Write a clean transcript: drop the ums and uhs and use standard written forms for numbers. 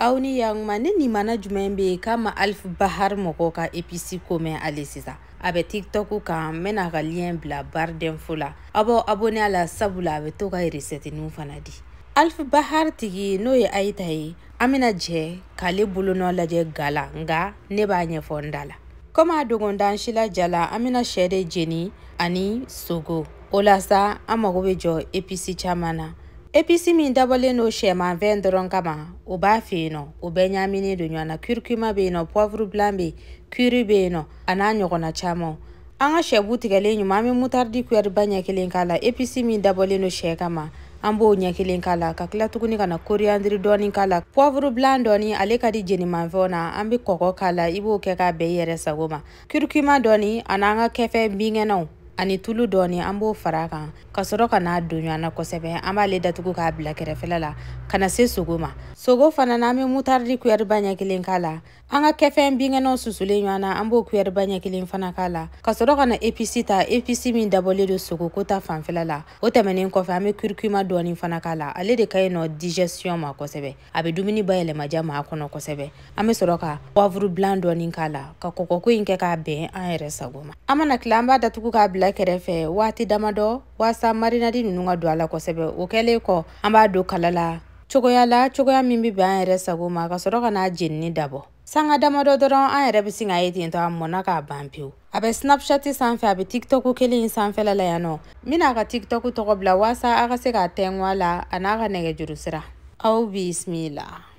Aw ni yakuma ne nimana jumɛn bɛ yen k'a ma Alif Bahar mɔgɔw ka épice ko mɛn hali sisan. A bɛ TikTok kan, n bɛna a ka lien bila barre d'info la. Aw b'aw abonné a la sabula a bɛ to ka recette fana di. Alif Bahar tigi n'o ye Ayita ye, an bɛna jɛ k'ale bolonɔ lajɛ ga la, nka ne b'a ɲɛfɔ n da la. Komi a dogondan si la ja la, an bɛna sɛ de jeni ani sogo. O la sa, an mago bɛ jɔ épice caman na. Épice min dabɔlen don sɛmanfɛn dɔrɔn kama, o b'a fɛ yen nɔ, o bɛɛ ɲaaminen don ɲɔgɔn na. Curcuma bɛ yen nɔ, poivre blanc bɛ yen, curry bɛ yen nɔ, a n'a ɲɔgɔnna caman. An ka sɛbu tigɛlen ɲuman, an bɛ moutarde cuillère ba ɲɛ kelen k'a la. Épice min dabɔlen don sɛ kama, an b'o ɲɛ kelen k'a la, ka tila tuguni ka na coriandre dɔɔni k'a la, poivre blanc dɔɔni, ale ka di jenimanfɛnw na. An bɛ kɔgɔ k'a la, i b'o kɛ k'a bɛn i yɛrɛ sago ma. Curcuma dɔɔni a n'an ka kɛfɛ binkɛnɛw ani tulu dɔɔni, an b'o fara a kan ka sɔrɔ ka n'a don ɲɔgɔn na kosɛbɛ. An b'ale datugu k'a bila kɛrɛfɛla la ka na se sogo ma. Sogo fana na, an bɛ moutarde cuillère ba ɲɛ kelen k'a la. An ka kɛfɛn binkɛnɛw susulen ɲɔgɔn na, an b'o cuillère ba ɲɛ kelen fana k'a la, ka sɔrɔ ka na épice ta, épice min dabɔlen don sogo ko ta fanfɛla la. O tɛmɛnen kɔfɛ, an bɛ curcuma dɔɔni fana k'a la. Ale de ka ɲi nɔ digestion ma kosɛbɛ, a bɛ dumuni bayɛlɛma diya maa kɔnɔ kosɛbɛ. An bɛ sɔrɔ ka poivre blanc dɔɔni k'a la, ka kɔgɔko in kɛ k'a bɛn an yɛrɛ sago ma. An mana tila, an b'a datugu k'a bila kɛrɛfɛ waati damadɔ waasa marinade ninnu ka don a la kosɛbɛ. O kɛlen kɔ, an b'a don kala la cogoya la, cogoya min bɛ bɛn an yɛrɛ sago ma, ka sɔrɔ ka n'a jenini dabɔ. Sanga damadɔ dɔrɔn, an yɛrɛ bɛ sin k'a ye ten tɔ, a mɔnna k'a ban pewu. A bɛ Snapchat sanfɛ, a bɛ TikTok kelen in sanfɛla la yan nɔ. N bɛna a ka TikTok tɔgɔ bila waasa a ka se k'a tɛnku a la, a n'a ka nɛgɛjuru sira. Aw bisimila.